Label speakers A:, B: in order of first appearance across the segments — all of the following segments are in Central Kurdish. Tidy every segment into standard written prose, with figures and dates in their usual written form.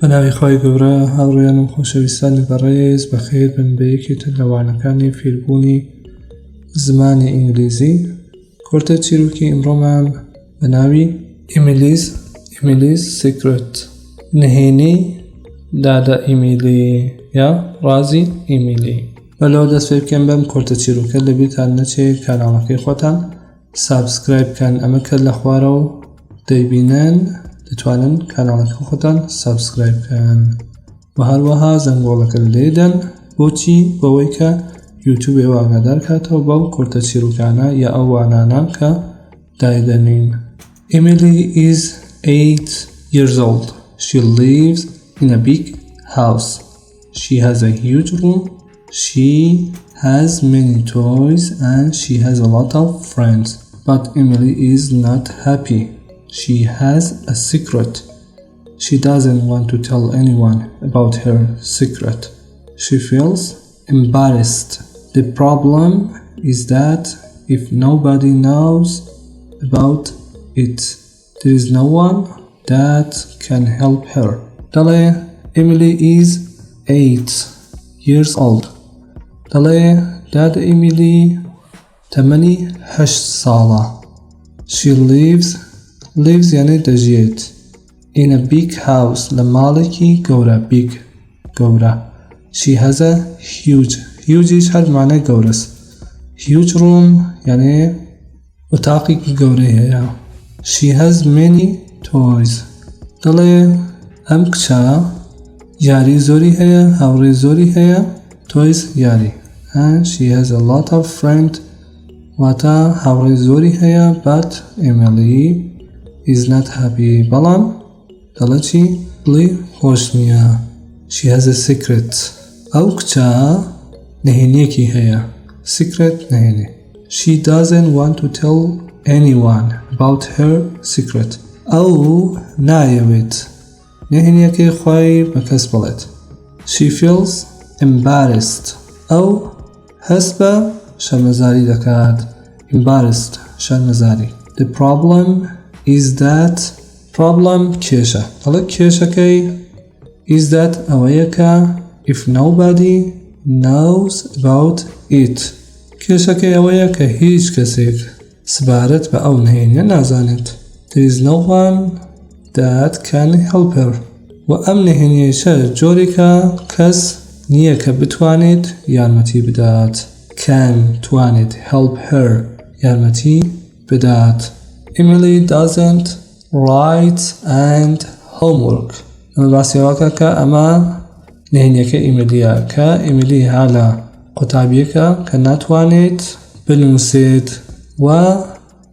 A: بە ناوی خوای گەورە هاوڕێیان و خۆشەویستانی بەڕێز بەخێر بن بە یەکێتر لە وانەکانی فێربوونی زمانی ئینگلیزی کورتە چیرۆکی ئیمڕۆمان بە ناوی Emily's Emily's Secret نهێنی دادە ئیمیلی یا ڕازی ئیمیلی بەلەوە دەست پێ بکەن بەم کورتە چیرۆکە لەبیرتان نەچێ کاناڵەکەی خۆتان subscribe بکەن ئەمە کە لە خوارەوە دەیبینن دەتوانن کاناڵەکە خۆتان subscribe بکەن و هەروەها زەنگۆڵەکە لێدەن بۆچی بەوەی کە یوتیوب ئێوە ئاگادار کاتەوە بەو کورتە چیرۆکانە یا ئەو وانانە کە دایدەنین Emily is 8 years old. She lives in a big house. She has a huge room. She has many toys and she has a lot of friends. But Emily is not happy. She has a secret. She doesn't want to tell anyone about her secret. She feels embarrassed. The problem is that if nobody knows about it, there is no one that can help her. دەڵێ Emily is 8 years old. دەڵێ دادە ئیمیلی تەمەنی هەشت ساڵە. She lives lives یعنی دەژیێت in a big house لە ماڵێکی گەورە big گەورە She has a huge huge یش هەر معنای گەورەس huge room یعنی ئۆتاقێکی گەورەی هەیە She has many toys دەڵێ ئەم کچە یاری زۆری هەیە هاوڕێ زۆری هەیە toys یاری and she has a lot of friends واتە هاوڕێ زۆری هەیە but Emily is not happy بەڵام دەڵێ چی دڵی خۆش نییە she has a secret ئەو کچە نهێنیەکی هەیە secret نهێنی she doesn't want to tell anyone about her secret ئەو نایەوێت نهێنیەکەی خۆی بە کەس بڵێت she feels embarrassed ئەو هەست بە شەرمەزاری دەکات embarrassed شەرمەزاری the problem is that problem کێشە دەڵێ کێشەکەی is that ئەوەیە کە if nobody knows about it کێشەکەی ئەوەیە کە هیچ کەسێک سەبارەت بە ئەو نهێنیە نازانێت there is no one that can help her و ئەم نهێنیەشە جۆرێکە کەس نییە کە بتوانێت یارمەتی بدات can توانێت help her یارمەتی بدات Emily doesn't write and homework ئەمە باسی ئەوەکە کە ئەمە نهێنیەکە ئیمیلیە کە ئیمیلی هالە قوتابیەکە کە ناتوانێت بنووسێت و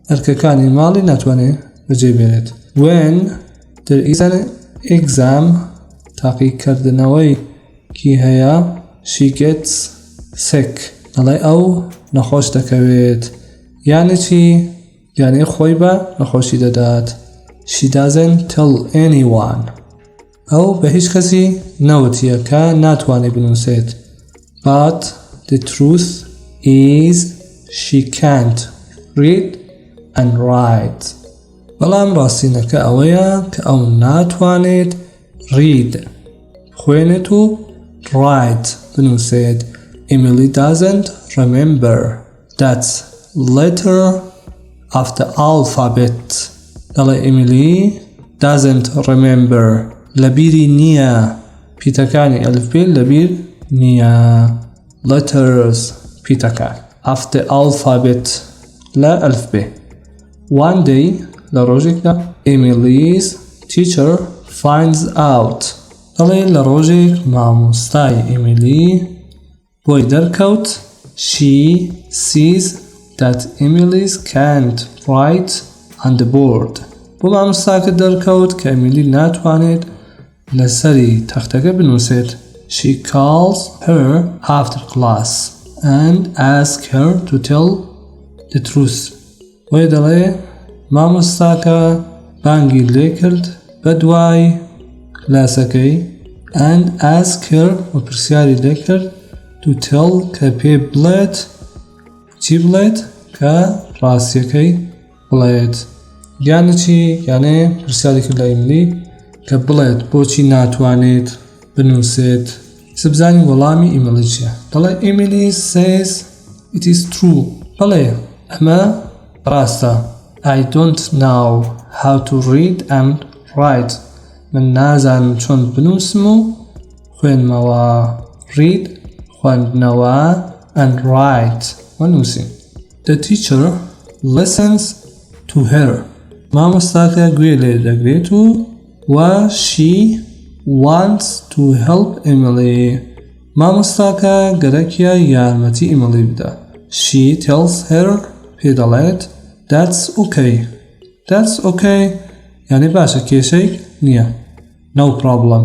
A: ئەرکەکانی ماڵی ناتوانێت بەجێ بێنێت when there is an exam تاقیکردنەوەی کی هەیە she gets sick دەڵێ ئەو نەخۆش دەکەوێت یعنی چی یعنی خۆی بە نەخۆشی دەدات she doesn't tell anyone ئەو بە هیچ کەسی نەوتیە کە ناتوانێت بنووسێت but the truth is she can't read and write بەڵام ڕاستینەکە ئەوەیە کە ئەو ناتوانێت read خوێنێت و write بنووسێت Emily doesn't remember that letter of the alphabet دەڵێ ئیمیلی doesn't remember لەبیری نییە پیتەکانی ئەلفبێ لەبیر نییە letters پیتەکان of the alphabet لە ئەلفبێ one day لە ڕۆژێکدا Emily's teacher finds out دەڵێ لە ڕۆژێک مامۆستای ئیمیلی بۆی دەرکەوت She sees that Emily can't write on the board بۆ مامۆستاکە دەرکەوت کە ئەمیلی ناتوانێت لەسەری تەختەکە بنووسێت She calls her after class and asks her to tell the truth بۆیە دەڵێ مامۆستاکە بانگی لێکرد بە دوای کلاسەکەی and ask her و پرسیاری لێکرد to tell کە پێ بڵێت چی بڵێت کە ڕاستیەکەی بڵێت یانە چی یانێ پرسیاری کرد لە ئیملی. کە بڵێت بۆچی ناتوانێت بنووسێت. ئێستا بزانین وەڵامی ئیمیلی چییە. دەڵێ ئیمیلی says it is true. بەڵێ ئەمە ڕاستە. I don't know how to read and write. من نازانم چۆن بنووسم و خوێنمەوە. Read خوێندنەوە and write و نووسین. The teacher listens to her. مامۆستاکە گوێ لێ دەگرێت و و she wants to help Emily. مامۆستاکە گەرەکیە یارمەتی ئیملی بدە. She tells her پێ دەڵێت That's okay. That's okay یعنی باشە کێشەی نییە. No problem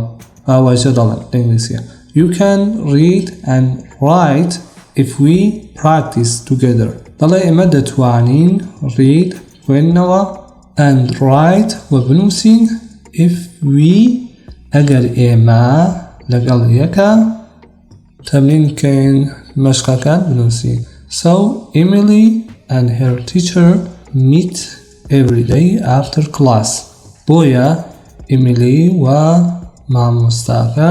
A: ئاوایشە دەڵێن لە ئینگلیسیە. You can read and write if we practice together. دەڵێ ئێمە دەتوانین read خوێندنەوە and write و بنووسین if we ئەگەر ئێمە لەگەڵ یەکە تەمرین بکەین مەشقەکان بنووسین. So Emily and her teacher meet every day after class. بۆیە ئیمیلی و مامۆستاکە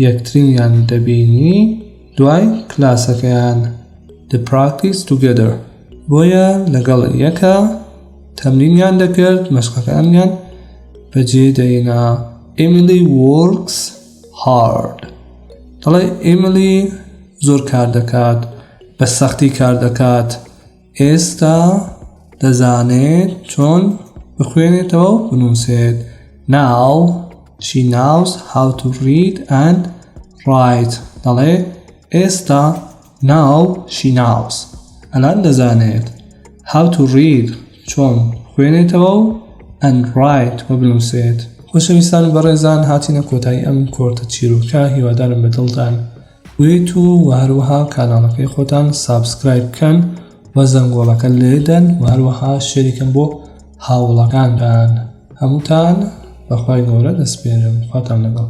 A: یەکترینیان دەبینی دوای کلاسەکەیان. They practice together. بۆیە لەگەڵ یەکە تەمرینیان دەکرد مەشقەکانیان بەجێ دەینا. Emily works hard. دەڵێ ئیمیلی زۆر کار دەکات بە سەختی کار دەکات ئێستا دەزانێت چۆن بخوێنێتەوە و بنووسێت Now she knows how to read and write دەڵێ ئێستا Now she knows ئەلان دەزانێت how to read چۆن خوێنێتەوە و and write و بنووسێت. خۆشەویستان و بەڕێزان هاتینە کۆتایی ئەم کۆرتە چیرۆکە هیوادارم بە دڵتان بوێت و وە هەروەها کاناڵەکەی خۆتان subscribe بکەن و زەنگۆڵەکە لێدەن و هەروەها share ی کەن بۆ هاوڵەکانتان هەمووتان بەخوای گەورە دەسپێرم خواتان لەگەڵ.